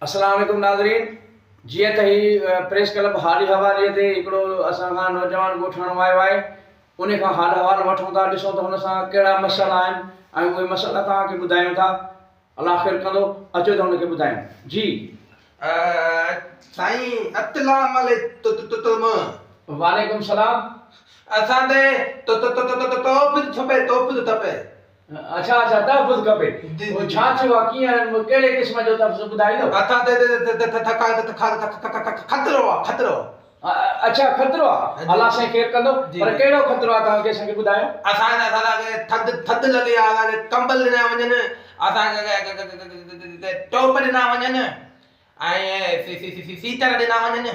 السلام عليڪم ناظرين جيئن ته هي پريس ڪلب حالي حوالي تي هڪڙو اسان کان نوجوان ڳوٺاڻو آيو آهي ان کان حال احوال وٺون ٿا ڏسون ته هن سان ڪهڙا مسئلا آهن ۽ اهي مسئلا توهان کي ٻڌايون ٿا الله خير ڪندو اچو ته هن کي ٻڌايون جي. سائين السلام عليڪم. وعليڪم سلام. اسان تي تحفظ کپي تحفظ کپي. اڇا اڇا تحفظ کپي. پوء ڇا ٿيو آ ڪيئن ڪهڙي قسم جو تحفظ ٻڌائيندو. اسان تي خطرو آ خطرو. اڇا خطرو آ الله سائين خير ڪندو پر ڪهڙو خطرو آ توهان کي اسان کي ٻڌايو. اسان کي ٿڌ ٿڌ لڳي آ اسان کي ڪمبل ڏنا وڃن اسان کي ٽوپ ڏنا وڃن. ۽ سيٽر ڏنا وڃن.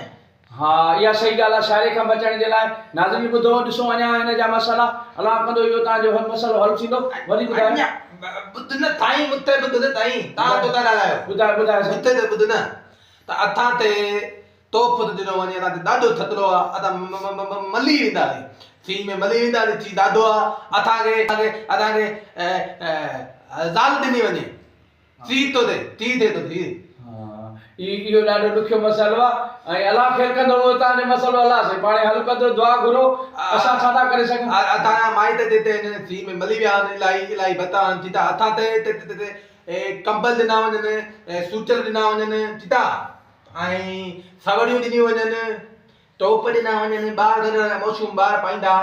ها اها صحيح ڳالهه آهي سياري کان بچڻ جي لاء ناظرين ٻڌو ڏسو اڃا هن جا مسئلا الله ڪندو اهو توهان جو مسئلو حل ٿيندو وري ٻڌايو. اڃا ٻڌ نه سائين مون تي ٻڌ نه سائين توهان ڇو ٿا ڳالهايو ٻڌايو ٻڌايو سائين مون تي ته ٻڌ نه ته اسان تي تحفظ ڏنو وڃي اسان تي ڏاڍو ٿڌڙو آ اسان ملي وينداسين سيء ۾ ملي وينداسين سيء ڏاڍو آ اسان کي اسان کي زال ڏني وڃي. ٿي ٿو ٿئي ٿي ٿئي ٿو ٿي. ها اهو ڏاڍو ڏکيو مسئلو آ ۽ الله خير ڪندو اهو توهان جو مسئلو الله سائين پاڻهي حل ڪندو دعا گهرو اسان ڇا ٿا ڪري سگهون. اسان جا مائٽ جتي هن سي ۾ ملي ويا آهن الائي الائي ڀتا آهن ٺيڪ آ اسان تي تي ڪمبل ڏنا وڃن سوٽر ڏنا وڃن ٺيڪ آ ۽ سوڙيون ڏنيون وڃن ٽوپ ڏنا وڃن ٻار ننڍڙا معصوم ٻار پائيندا.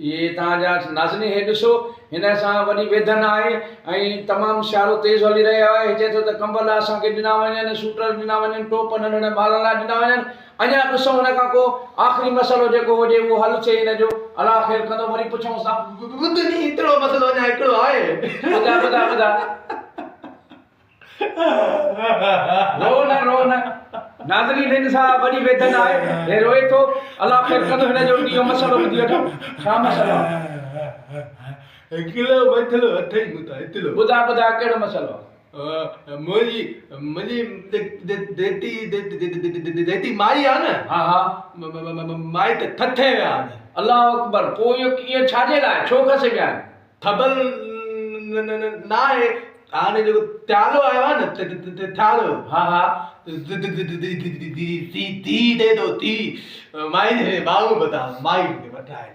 اهي توهان جا ناظرين هي ڏسو هن سان وڏي ويڌن آهي ۽ تمام سيارو تيز هلي رهيو آهي هي چئي ٿو ته ڪمبل اسان کي ڏنا وڃن سوٽر ڏنا وڃن ٽوپ ننڍڙن ٻارن لاء ڏنا وڃن اڃا ڏسو هن کان ڪو آخري مسئلو جيڪو هجي اهو حل ٿئي هن جو الله خير ڪندو وري پڇونس ٿا. ٻڌ ني هتڙو مسئلو اڃا هڪڙو آهي. ٻڌاء ٻڌاء ٻڌاء. رو نه رو نه ناظرين هن سان وڏي ويڌن آهي هي روئي ٿو الله خير ڪندو هن جو اهو مسئلو ٻڌي وٺو ڇا مسئلو آهي هڪڙو مسئلو اٿئي مون تان هتلو ٻڌاء ٻڌاء ڪهڙو مسئلو آهي منهنجي منهنجي ديتي ديتي مائي آ نه ها ها مائي ته کٿي ويا آهن الله اڪبر پوء اهو ڪيئن ڇا جي لاء ڇو کسي ويا آهن خبر ناهي هاڻي جيڪو ٿيالو آيو آهي نه ٿيالو ها ها ٿي ٿئي ٿو ٿي مائي جي ٻانهون ٻڌا مائي کي وٺائي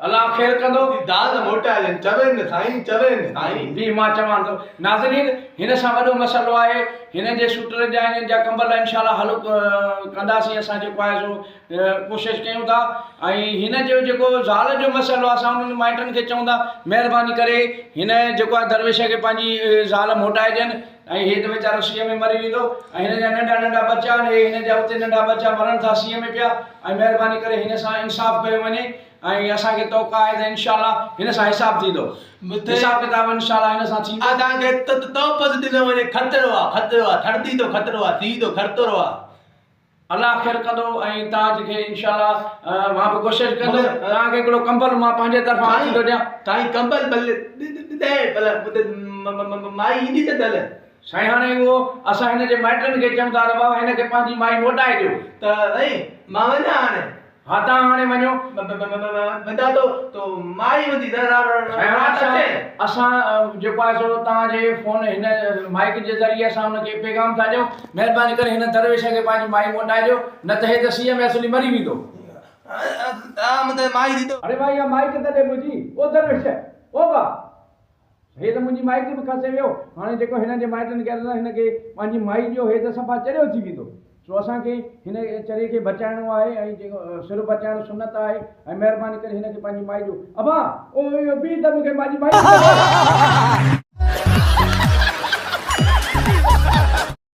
الله خير ڪندو داد موٽائي چوين نه سائين چوين نه سائين جي مان چوان ٿو ناظرين هن سان وڏو مسئلو آهي هن جي سوٽرن جا هنن جا ڪمبل انشاء الله حل ڪنداسين اسان جيڪو آهي سو ڪوشش ڪيون ٿا ۽ هن جو جيڪو زال جو مسئلو آهي اسان انهن مائٽن کي چئون ٿا مهرباني ڪري هن جيڪو آهي درويش کي پنهنجي زال موٽائي ڏين ۽ هي ته ويچارو سيء ۾ مري ويندو ۽ هن جا ننڍا ننڍا ٻچا آهن هي هن جا اتي ننڍا ٻچا مرن ٿا سيء ۾ پيا ۽ مهرباني ڪري هن سان انصاف ڪيو وڃي ۽ اسان کي توقع آهي ته انشاء الله هن سان حساب ٿيندو حساب ڪتاب انشاء الله هن سان ٿيندو. اسان کي تحفظ ڏنو وڃي خطرو آ خطرو آ ٿڙدي تو خطرو آ سيء تو خطرو آ. الله خير ڪندو ۽ توهان کي انشاء الله مان به ڪوشش ڪندس توهان کي هڪڙو ڪمبل مان پنهنجي طرفان وٺي ٿو ڏيان. سائين ڪمبل ڀلي ڏي پر مائي ايندي ته ڀلي. سائين هاڻي اهو اسان هن جي مائٽن کي چئون ٿا ته بابا هن کي پنهنجي مائي موٽائي ڏيو. ته سائين مان وڃان هاڻي. ها توهان هاڻي وڃو. ٻڌا ٿو تو مائي هوندي ته رات اچي. اسان جيڪو آهي سو توهان جي فون هن مائيڪ جي ذريعي اسان ان کي پيغام ٿا ڏيون مهرباني ڪري هن درويش کي پنهنجي مائي موٽائي ڏيو نه ته هي ته سيء ۾ اصلي مري ويندو. اڙي ڀائي اها مائيڪ ته ڏي منهنجي او درويش او با. هي ته منهنجي مائٽ به کسي ويو، هاڻي جيڪو هن جي مائٽن کي هن کي پنهنجي مائي ڏيو، هي ته صفا چريو ٿي ويندو. سو اسان کي هن چريي کي بچائڻو آهي ۽ جيڪو سر بچائڻ سنت آهي ۽ مهرباني ڪري هن کي پنهنجي مائي ڏيو. ابا! او اهو بيهه ته مون کي پنهنجي مائي ڏي.